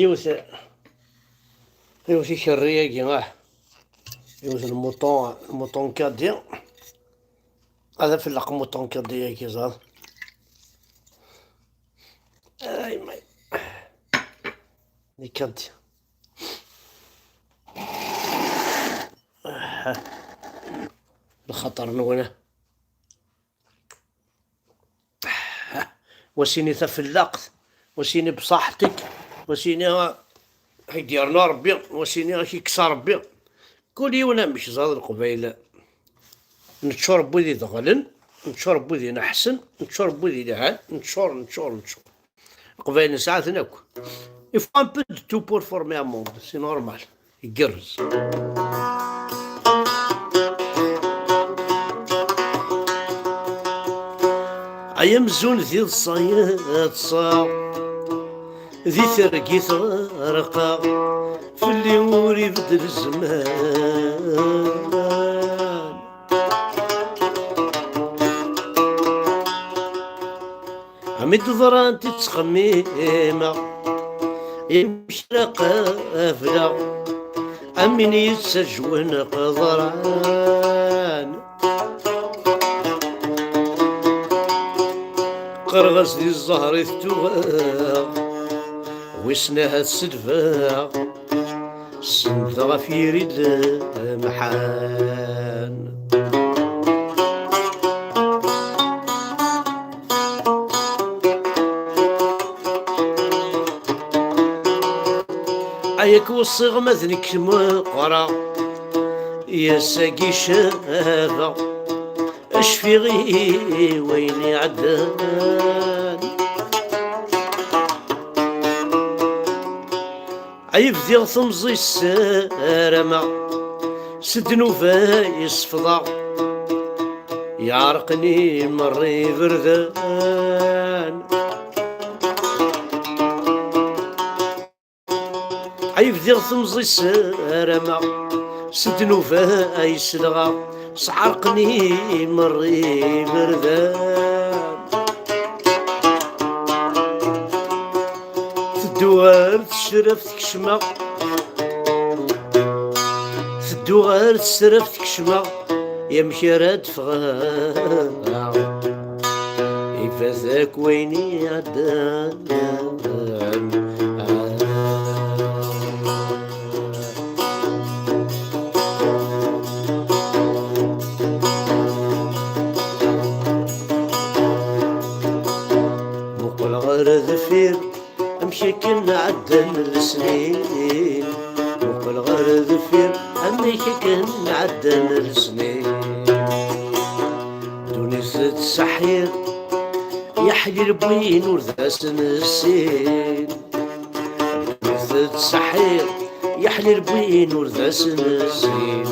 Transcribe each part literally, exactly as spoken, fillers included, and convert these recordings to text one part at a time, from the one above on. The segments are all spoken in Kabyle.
Yiwet, yiwet ikerri-agi, ah. Yiwet lmuṭu, lmuṭu n Kadi. Ad afelleq muṭu n Kadi-agi, ẓer. Ay, may. N Kadi. Ah. Lxaṭer-nwen. Wasini tafellaqt, wasini bṣaḥtek, wasini ad k-d-yernu Ṛebbi, wasini ad k-ikkes Ṛebbi. Kul yiwen amek, ẓad Leqbayel. Neččur n wid ideɣlen, neččur n wid ineḥsen, neččur n wid ilhan, neččur, neččur, neččur. Leqbayel nesɛa-ten akk. Il faut un peu de tout pour former un monde, c'est normal. Igerrez. Ay amzun d iḍsa yeṭsa, di tergit ɣerqeɣ, fell-i ur ibeddel zzman. Am i d-ḍrant i ttxemmimeɣ, imec ara qableɣ, am win yettajwen qeḍran. Qqreɣ-as di zzher i t-tuɣeɣ, wissen ahat selbeɣ. Send ɣef yiri lemḥan. Ay ak-weṣṣiɣ ma d nekk meqqreɣ, i ass-agi cabeɣ. Cfiɣ i wayen iɛeddan. Ay bdiɣ temẓi ssarameɣ, s ddnub ay sefḍeɣ, yeɛreqen-i merra iberdan. Ay bdiɣ temẓi ssarameɣ, s ddnub ay selɣeɣ, sɛerqen-i merra iberdan. Tedduɣ ɣer tesraft kecmeɣ, tedduɣ ɣer tesraft kecmeɣ, yamek ara d-ffɣeɣ? Ifat akk wayen iɛeddan. Muqel ɣer deffir, amek akken ɛeddan lesnin. Muqel ɣer deffir, amek akken ɛeddan lesnin. Ddunit tettseḥḥir, yeḥlil win ur d as-nessin. Ddunit tettseḥḥir, yeḥlil win ur d as-nessin.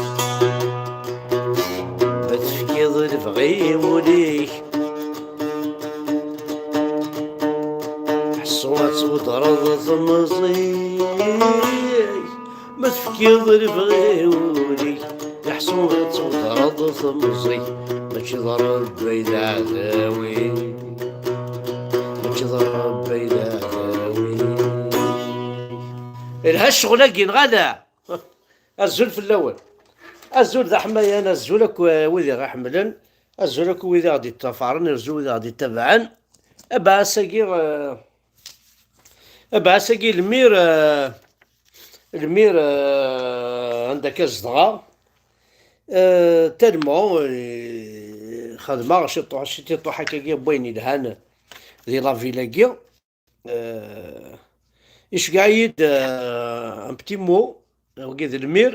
Ma tefkiḍ lebɣi i wul-ik, ḥṣu ad tweddreḍ temẓi-k. Ma tefkiḍ lebɣi i wul-ik, iḥṣu ad tweddreḍ temẓi-k. Mačči d Ṛebbi ay d aɛdaw-ik, mačči d Ṛebbi ay d aɛdaw-ik. Ilha ccɣel-agi, neɣ ala? Azul fell-awen. Azul d aḥmayan, azul akk wid i ɣ-iḥemmlen, azul akk wid i ɣ-d-iṭṭafaren, azul wid i ɣ-d-ittabaɛen. Abaɛas-agi, eh, abaɛas-agi, lmir, eh, lmir, eh, anda akka zedɣeɣ, eh, tellement, eh, xedmeɣ ciṭuḥ, ciṭuḥ akkagi n wayen yelhan di la ville-agi. Eh, iceggeɛ-iyi-d, eh, un petit mot, wagi d lmir.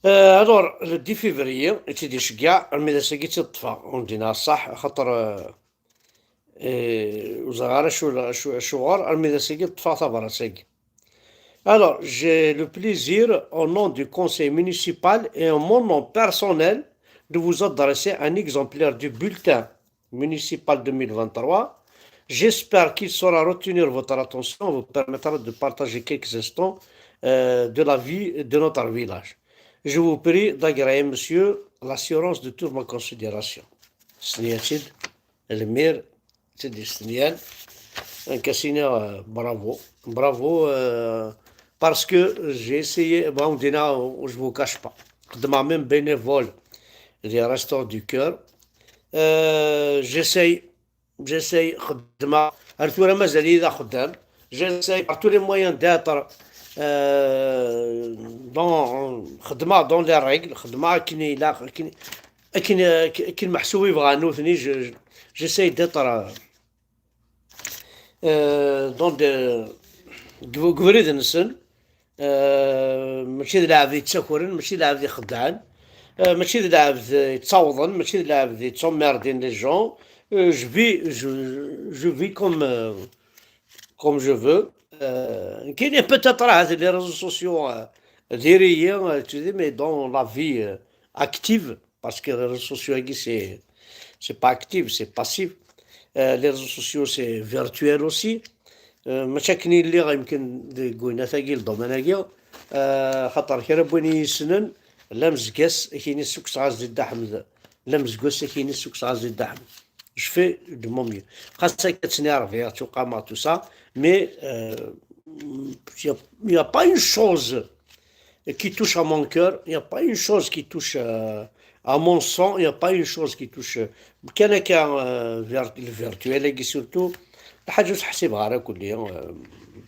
Eh, alors, le dix février, i tt-id-iceggeɛ, armi d ass-agi i tt-id-ṭṭfeɣ, ur m-d-iniɣ ṣṣeḥ, axaṭer, eh, eh, ur ẓriɣ ara acu, acu, acuɣer, armi d ass-agi i ṭṭfeɣ tabrat-agi. Alors, j'ai le plaisir, au nom du conseil municipal et en mon nom personnel, de vous adresser un exemplaire du bulletin municipal deux mille vingt-trois. J'espère qu'il saura retenir votre attention, vous permettra de partager quelques instants, euh, de la vie de notre village. Je vous prie d'agréer, monsieur, l'assurance de toute ma considération. Sniya-tt-id, lmir, tt-id-istenyan. Cassini, euh, bravo, bravo, euh, parce que j'ai essayé, bon, Dina, je vous cache pas, xeddmeɣ même bénévole des Restos du Cœur. Euh, j'essaye, j'essaye, xeddmeɣ, ar tura mazal-iyi d axeddam. J'essaye par tous les moyens d'être, euh, dans, xeddmeɣ dans les règles, xeddmeɣ akken ilaq, akken, akken, akken meḥsub i bɣan nutni, je, je, j'essaye d'être, euh, euh, donc, euh, deg ubrid-nsen, euh, mačči d lɛebd yettakren, mačči d lɛebd ixeddɛen, euh, mačči d lɛebd yettawḍen, mačči d lɛebd yettummerdin les gens. Euh, je vis, je, je vis comme, euh, comme je veux. Euh, nekkini peut-être ahat les réseaux sociaux, euh, diri-yi, euh, tu dis, mais dans la vie, euh, active, parce que les réseaux sociaux, c'est, c'est pas actif, c'est passif. Euh, les réseaux sociaux, c'est virtuel aussi. Euh, mačči akken i lliɣ yemken deg winat-agi, le domaine-agi. Euh, xaṭer kra n win i yi-ssnen, Lamezgas, akini ssukkseɣ-as-d i Dda Ḥmed. Lamezgas, akini ssukkseɣ-as-d i Dda Ḥmed. Je fais de mon mieux. Xas akka ttnerviɣ, ttuqameɣ, tout ça, mais, euh, il y a, il y a pas une chose qui touche à mon cœur, il y a pas une chose qui touche, euh, à mon sang, il y a pas une chose qui touche, euh, kan akka, euh, vir-, le virtuel-agi surtout, lḥaǧa ur tt-ḥsibeɣ ara kulli, euh,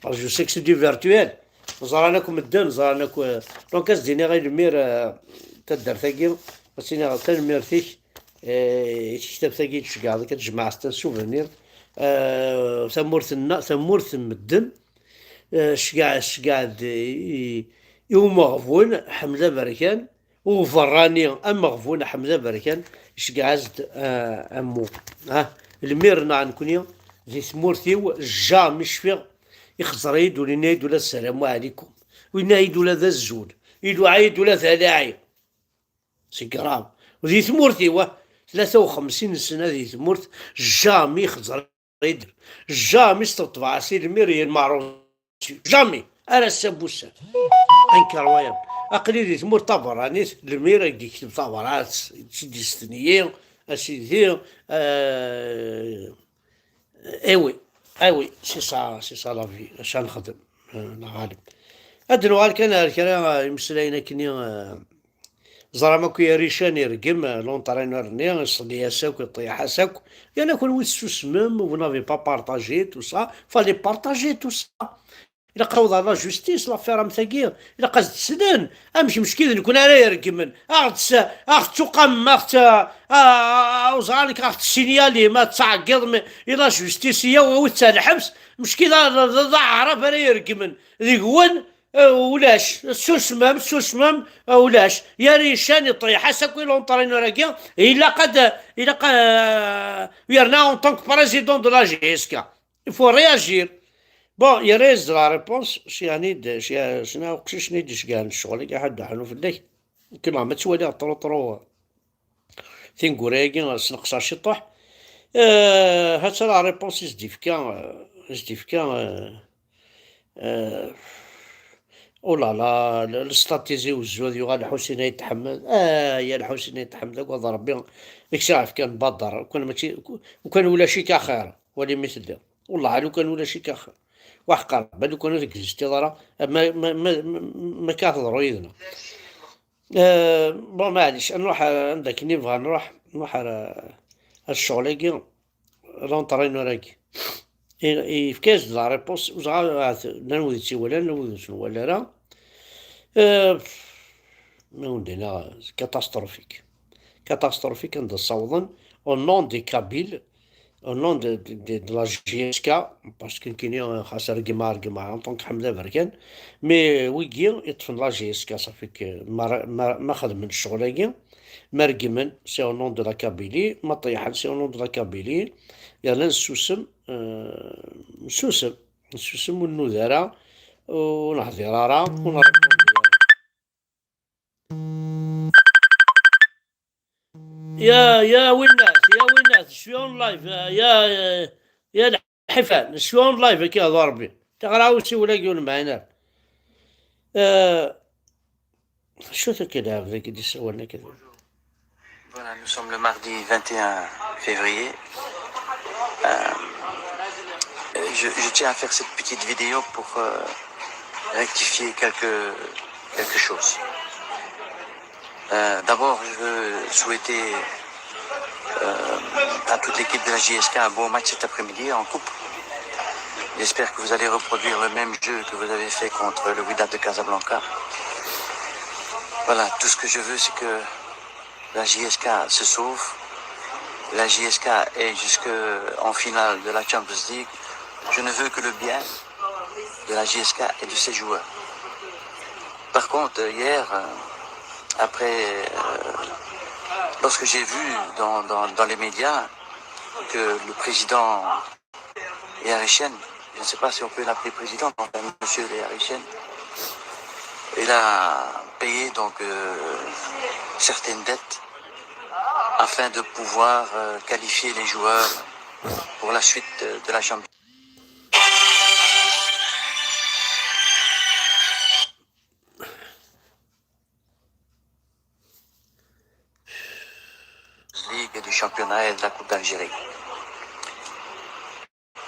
parce que je sais que c'est du virtuel. Ẓran akk medden, ẓran akk, euh, donc ad s-d-iniɣ i lemir, euh, taddart-agi, ad s-iniɣ tanemmirt-ik, eh, i tektabt-agi i d-tceggɛeḍ, akka tjemɛeḍ-tt d souvenir. Eh, tamurt-nneɣ, tamurt n medden, eh, tceggɛeḍ, tceggɛeḍ i, i umeɣbun Ḥmed Aberkan, uberrani ameɣbun Ḥmed Aberkan, iceggeɛ-as-d, eh, ammu. Ah, lmir-nneɣ nekni di tmurt-iw, jamais cfiɣ, ixẓer-iyi-d ur yenna-yi-d ula d ssalamu ɛlikum, ur yenna-yi-d ula d azul, iluɛa-yi-d ula d alaɛi. C'est grave. Di tmurt-iw, ah, tlata u xemsin sna di tmurt, jamais xẓer-id, jamais s-teṭṭbeɣ-as i lmir i lmaɛruf. Jamais. Ar ass-a n wussan. Incroyable. Aql-i di tmurt taberranit, lmir ad d-yekteb tabrat, ad tt-id-yesteni, a sidi, euh, Eh oui, eh oui, c'est ça, c'est ça la vie, acu ara nexdem, eh, neɣ ɣaleb. Ad d-nuɣal kan ar kra, eh, imeslayen akkenni, eh, ẓram akk i Rican ireggem, eh, l'entraîneur-nni, iṣelli-as akk, iṭeyyeḥ-as akk. Yerna kenwi tessusmem, vous n'avez pas partagé tout ça, fallait partager tout ça. Ilaq awḍeɣ la justice, l'affaire am tagi. Ilaq ad d-slen. Amek mecki d nekkni ara ireggmen? Aɣ-d-, aɣ-d-tuqamem, aɣ-d-, a, a, a, uẓar nekk, aɣ-d-tessinyalim, ad ttɛeggiḍem i la justice, iyaw, awit-tt ar lḥebs. Mecki d, d, d, d aɛrab ara ireggmen deg-wen, eh, ulac. Susmem, susmem, eh, ulac. Yari Ican iṭeyyeḥ-as akk i l'entraîneur-agi. Ilaq ad, ilaq, eh, yerna en tant que président de la G S K. Il faut réagir. Bon, yerra-yas-d la réponse, cni-d, cna uqcic-nni d-icegɛen ccɣel-agi, ḥedd ḥnu fell-ak. Kemmleɣ ma ttwaliɣ tru tru tineggura-agi sneqseɣ ciṭuḥ. Euh, ha-tt-a la réponse i s-d-ifka, euh, i s-d-ifka, euh, euh, oh là là, le, le stade Tizi Wezzu ad yuɣal Lḥusin Ayt Ḥmed. Ah, ya Lḥusin Ayt Ḥmed, agad Rebbi, i k-s-iɛefkan bader, ukan mačči, ukan ulac-ik axir. Wali mi telliḍ. Wellah, lukan ulac-ik axir. Waḥqer, ba lukan ur tegzistiḍ ara, ma, ma, ma, ma, ma akka teḍru yid-neɣ. Eh, bon, maɛlic, ad nruḥ, eh, anda akken i bɣa nruḥ, nruḥ ar, ar ccɣel-agi, l'entraîneur-agi. I-, yefka-yas-d la réponse, ur ẓriɣ ara, ahat llan wid i tt-iwalan, llan wid ur tt-nwala ara. Eh, ma wen-d-iniɣ, catastrophique. Catastrophique anda ssawḍen, au nom des Kabyles, au nom de, de, de, de la G S K, parce que nekkini, xas regmeɣ, regmeɣ en tant que Ḥmed Aberkan, mais wigi iṭṭfen la G S K, ça fait que ma, ma, ma xedmen ccɣel-agi, ma regmen, c'est au nom de la Kabylie, ma ṭeyḥen, c'est au nom de la Kabylie, yerna nessusem, euh, nessusem, nessusem ur nnuda ara, ur nehdir ara, ur nṛebbandi ara. يا، يا وينات، يا وينات، شوية اون لايف، يا، يا، يا الحفان، شوية اون لايف، كي هضر ربي. تقرا وسي ولا يقول معنا. آه، شو ذاك اللاعب ذاك اللي سوالنا كذا؟ Voilà, nous sommes le mardi vingt et un février. Euh, euh, Je, je tiens à faire cette petite vidéo pour euh, rectifier quelque, quelque chose. Euh, D'abord, je veux souhaiter euh, à toute l'équipe de la J S K un beau match cet après-midi en coupe. J'espère que vous allez reproduire le même jeu que vous avez fait contre le Wydad de Casablanca. Voilà, tout ce que je veux, c'est que la J S K se sauve. La J S K est jusqu'en finale de la Champions League. Je ne veux que le bien de la J S K et de ses joueurs. Par contre, hier, euh, après, euh, lorsque j'ai vu dans, dans, dans les médias que le président Yarichen, je ne sais pas si on peut l'appeler président, mais enfin, monsieur Yarichen, il a payé donc euh, certaines dettes afin de pouvoir euh, qualifier les joueurs pour la suite euh, de la Champions League et du championnat et de la Coupe d'Algérie.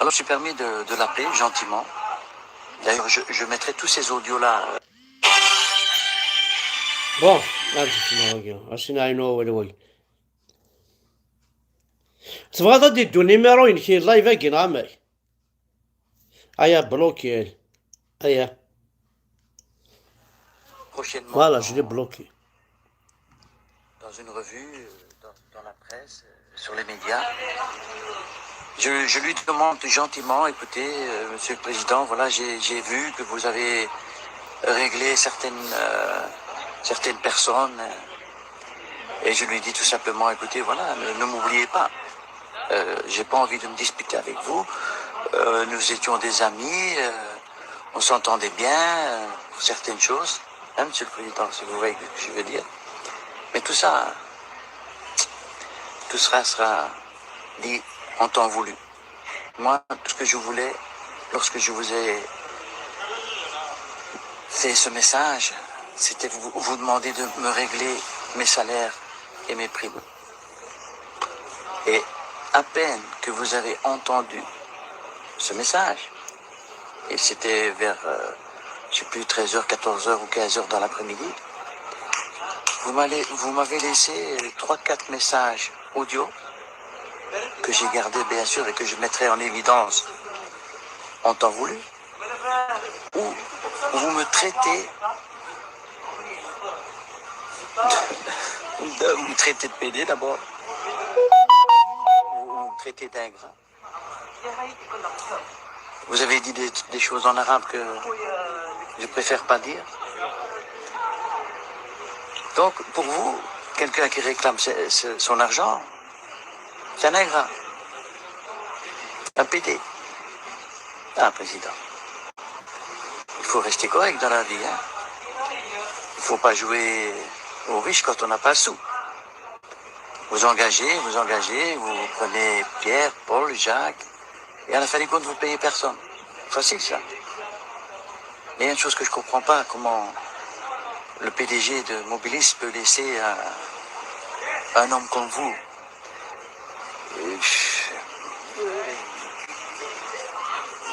Alors, je me suis permis de, de l'appeler gentiment. D'ailleurs, je, je mettrai tous ces audios-là. euh, Bon, ad d-kecmeɣ wagi. Asin ɛinu awal wagi. Tebɣiḍ ad d-iddu numéro-inek i live-agi neɣ amek? Aya, bloqué. Aya. Prochainement, Voilà, dans, je l'ai bloqué. Dans une revue, euh, dans, dans la presse, euh, sur les médias. Je, je lui demande gentiment, écoutez, euh, Monsieur le Président, voilà, j'ai vu que vous avez réglé certaines, euh, certaines personnes. Euh, et je lui dis tout simplement, écoutez, voilà, ne, ne m'oubliez pas. Euh, j'ai pas envie de me disputer avec vous. Euh, nous étions des amis, euh, on s'entendait bien euh, pour certaines choses, hein, Monsieur le Président, si vous voyez ce que je veux dire. Mais tout ça, tout sera, sera dit en temps voulu. Moi, tout ce que je voulais, lorsque je vous ai fait ce message, c'était vous, vous demander de me régler mes salaires et mes primes. Et à peine que vous avez entendu ce message, et c'était vers, euh, je sais plus, treize heures, quatorze heures ou quinze heures dans l'après-midi, vous m'avez laissé trois, quatre messages audio que j'ai gardés bien sûr et que je mettrai en évidence en temps voulu, où vous me traitez de, vous me traitez de pédé d'abord, vous me traitez d'ingrat. Vous avez dit des, des, choses en arabe que je préfère pas dire. Donc, pour vous, quelqu'un qui réclame son argent, c'est un ingrat, un pédé. Ah, président, il faut rester correct dans la vie. Hein. Il ne faut pas jouer aux riches quand on n'a pas le sou. Vous engagez, vous engagez, vous prenez Pierre, Paul, Jacques, et à la fin du compte, vous payez personne. Facile ça. Mais il y a une chose que je ne comprends pas, comment le P D G de Mobilis peut laisser un, un homme comme vous.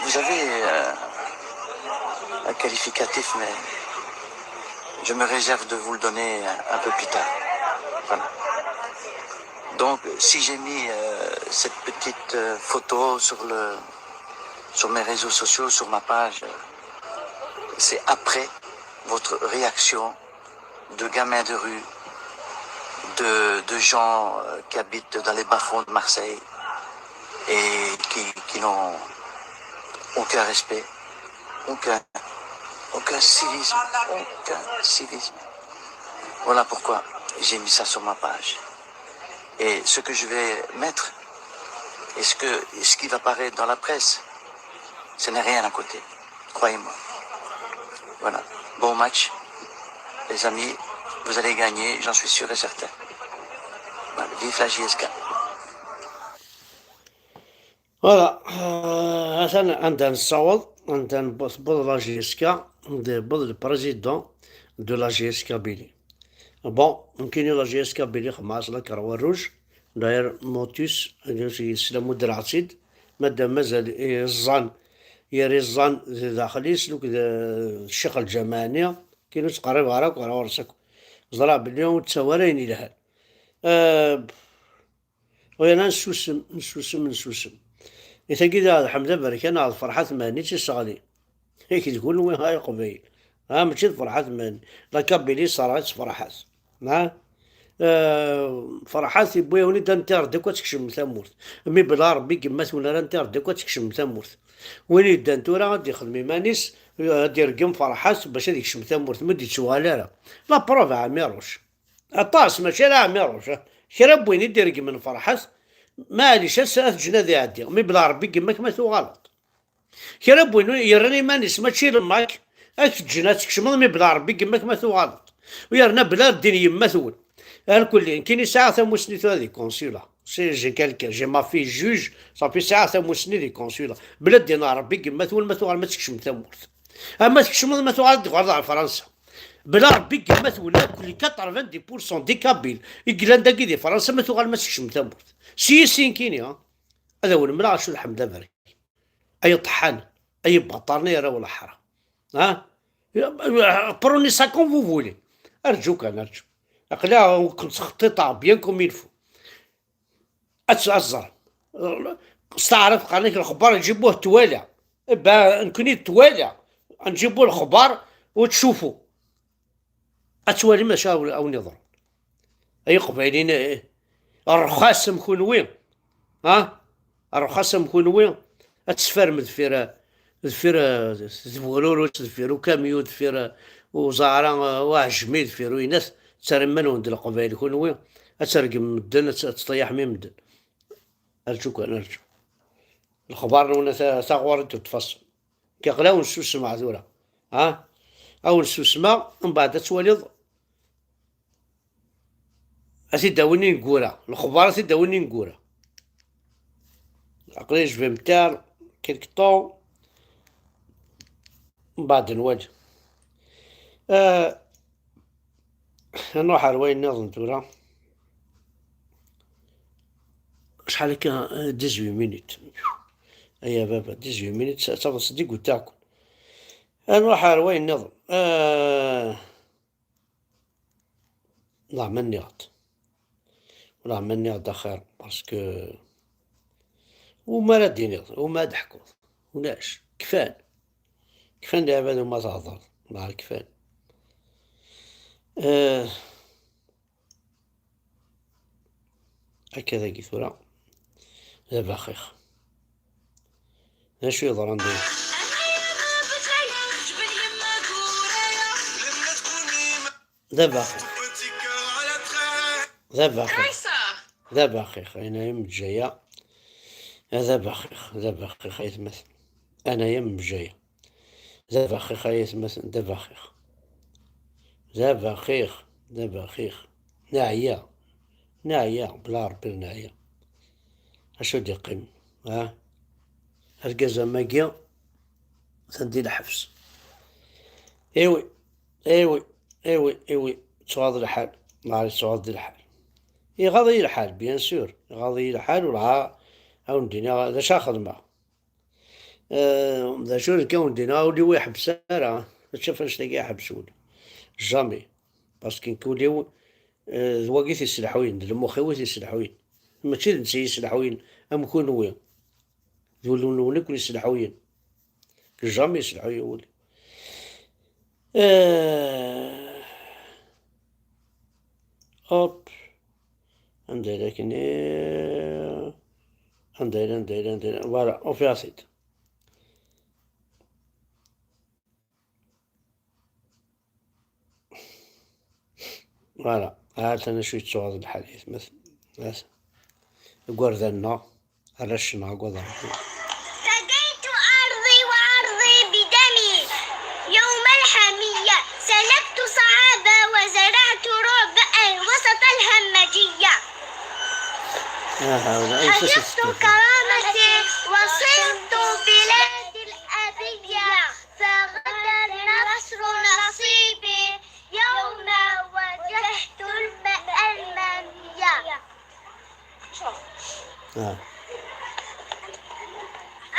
Vous avez euh, un qualificatif, mais je me réserve de vous le donner un peu plus tard. Voilà. Donc, si j'ai mis euh, cette petite euh, photo sur, le, sur mes réseaux sociaux, sur ma page, c'est après votre réaction de gamins de rue, de, de gens euh, qui habitent dans les bas-fonds de Marseille et qui, qui n'ont aucun respect, aucun, aucun civisme, aucun civisme. Voilà pourquoi j'ai mis ça sur ma page. Et ce que je vais mettre, et ce, que, ce qui va paraître dans la presse, ce n'est rien à côté. Croyez-moi. Voilà. Bon match, les amis. Vous allez gagner, j'en suis sûr et certain. Voilà. Vive la J S K. Voilà. Euh, atan anda nessaweḍ, anda newweḍ la J S K, newweḍ le président de la J S K Kabylie. Bon, nekkini la J S K Kabylie xemɛas la karwa rouge, d'ailleurs Motus, yesla muddreɣ-tt-id, madam mazal ẓẓan yir iẓẓan di daxel-is, luk d, d ccix lǧameɛ-nni, kin ur ttqerribeɣ ara akk ɣer ɣur-s akk. Ẓriɣ belli ur d-ttawi ara ayen yelhan. Eh, u yerna nessusem, nessusem, nessusem. I tagi d Ḥmed Aberkan neɣ d Ferḥat Mhenni i tt-isseɣlin. Yak d kunwi ay Iqbayel. Ha, mačči d Ferḥat Mhenni. La Kabylie serɣ-itt Ferḥat. Ha? Eh, Ferḥat yewwi-yawen-id interdit akk ad tkecmem tamurt. Mi bla Rebbi i yemma-twen ara interdit akk ad tkecmem tamurt. Win yeddan tura ad d-ixdem iman-is, ad d-ireggem Ferḥat bac ad yekcem tamurt, ma d-yettuɣal ara. La preuve a Ɛmiruc. Aṭas, mačči ala Ɛmiruc. Kra n win i d-ireggmen Ferḥat, maɛlic, ad s-, ad t-ǧǧen ad iɛeddi. Mi bla Rebbi i yemma-k ma tuɣaleḍ. Kra n win yerran iman-is mačči d lemmak, ad k-ǧǧen ad tkecmeḍ, mi bla Rebbi i yemma-k ma tuɣaleḍ. U yerna bla ddin yemma-twen. Ar kulli, nekkini sɛiɣ tamusni tura di consulat. Si, j'ai quelqu'un, j'ai ma fille juge, safi sɛiɣ tamusni di consulat. Bla ddin Rebbi i yemma-twen ma tuɣalem ad tkecmem tamurt. Ama tkecmeḍ ma tuɣaleḍ d ɣer Fransa. Bla Rebbi i yemma-twen akk les quatre-vingt-dix pour cent des Kabyles i yellan dagi di Fransa ma tuɣalem ad tkecmem tamurt. Si yis-i nekkini, ha? Ad awen-mleɣ acu d Ḥmed Aberkan. Ay iṭeḥḥan, ay ibaṭaren, ay arraw n leḥram. Ha? Prenez ça comme vous voulez. Arǧu kan, arǧu. Aql-aɣ ken-ttxeṭṭiṭeɣ bien comme il faut. Ad tt-, ad ẓren. S taɛrabt qqaren-ak lexbar nǧibuh twala. Ba, nekkni twala. Nǧibu lexbar u tcufu. Ad twalim acu awen-, awen-iḍerrun. Ay Iqbayliyen, eh, rxas am kunwi, ha? Rxas am kunwi, ad tesfarem deffir, deffir, eh, tbeɣrurut, deffir ukamyun, deffir, eh, uẓaɛra, eh, uɛejmi, deffir uynas, ttarram iman-nwen d Leqbayel kunwi, ad tergem medden, ad t-, ad tṭeyyḥem i medden. Arǧu kan, arǧu. Lexbar-nwen ata, ata ɣur-i de toute façon. Aql-i a wen-ssusmeɣ tura. Ha? A wen-ssusmeɣ, mbeɛd ad twaliḍ. A t-id-awin ineggura. Lexbar a t-id-awin ineggura. Aql-i je vais me taire quelque temps. Mbeɛd nwali. Eh, ad nruḥ ar wayen nniḍen tura. Acḥal akka? Eh, dix-huit minutes. Aya baba, dix-huit minutes, ad tafeḍ sdiguteɣ-ken. Ad nruḥ ar wayen nniḍen. Eh, Wellah ma nniɣ-d. Wellah ma nniɣ-d axir, parce que uma ara d-tiniḍ, uma ad d-teḥkuḍ, ulac, kfan. Kfan leɛbad uma tehḍeṛ, wellah kfan. Eh, akka dagi tura, d abaxix. D acu yeḍran dagi? D abaxix. D abaxix. D abaxix. Ayen ay imejjaya. D abaxix. D abaxix ay atmaten. Anaya imejjaya. D abaxix ay atmaten. D abaxix. D abaxix. D abaxix. Neɛya. Neɛya. Bla Rebbi neɛya. Acu d-yeqqim? Ha? Argaz am wagi, atan di lḥebs. Iwi, iwi, iwi, iwi, ttuɣaḍ lḥal. Maɛli ttuɣaḍ di lḥal. Iɣaḍ-iyi lḥal, bien sûr. Iɣaḍ-iyi lḥal, ur ɛa-, a wen-d-iniɣ d acu ara xedmeɣ. Eh, d acu nekk a wen-d-iniɣ, ul-iw ur iḥebbes ara. Mačči ɣef annect-agi i iḥebbes ul-iw. Jamais. Parce que nekk ul-iw, eh, d wagi i t-yesselḥuyen, d lmux-iw i t-yesselḥuyen. Mačči d netta i yesselḥuyen am kunwi. D wul-nwen akk i yesselḥuyen. Jamais yesselḥuy wul-iw. Eh, hop. Anda yella akken? Eh, anda yella, anda yella, anda yella? Voilà, ufiɣ-t-id. Voilà, ha-t-an acu yettuɣaḍ lḥal, aytmaten. Ha-t-an. Igerdan-nneɣ, arrac-nneɣ, agad Rebbi. فديت أرضي وعرضي بدمي يوم الحمية، سلكت صعابا وزرعت رعبا وسط الهمجية. آه، هؤلاء حفظت كرامتي وصرت بلادي الأبية، فغدا النصر نصيبي يوم واجهت الم-، المنية. آه.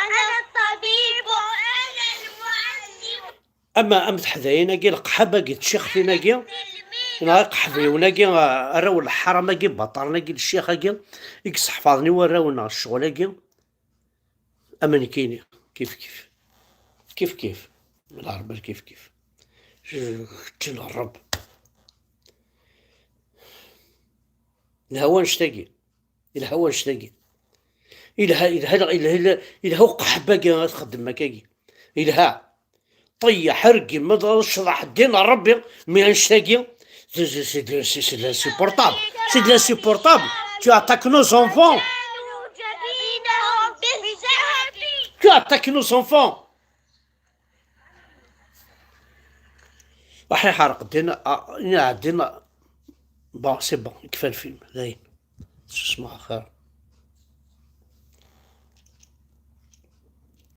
أنا الطبيب Ama am teḥdayin-agi, leqḥab-agi, tcixtin-agi, neɣ iqeḥbiwen-agi, arraw n leḥram-agi, baṭaren-agi, lecyax-agi, i yesseḥfaḍen i warraw-nneɣ ccɣel-agi, am nekkini, kif kif. Kif kif. Lɛerba kif kif. Kečč n Ṛebb. Lhawa annect-agi. Ilha wannect-agi. Ilha, ilha, ilha, ilha, ilha uqeḥbagi ad txeddem akkagi. Ilha. Ṭeyyeḥ, rgim, ad tecḍeḥ ddin n Ṛebbi, mi annect-agi, c'est, c'est, c'est de, c'est, c'est de l'insupportable. C'est de l'insupportable. Tu attaques nos enfants. Tu attaques nos enfants. راح يحرق الدين، آه، يا الدين. Bon, c'est bon, يكفى الفيلم، داين. شو اسمه آخر؟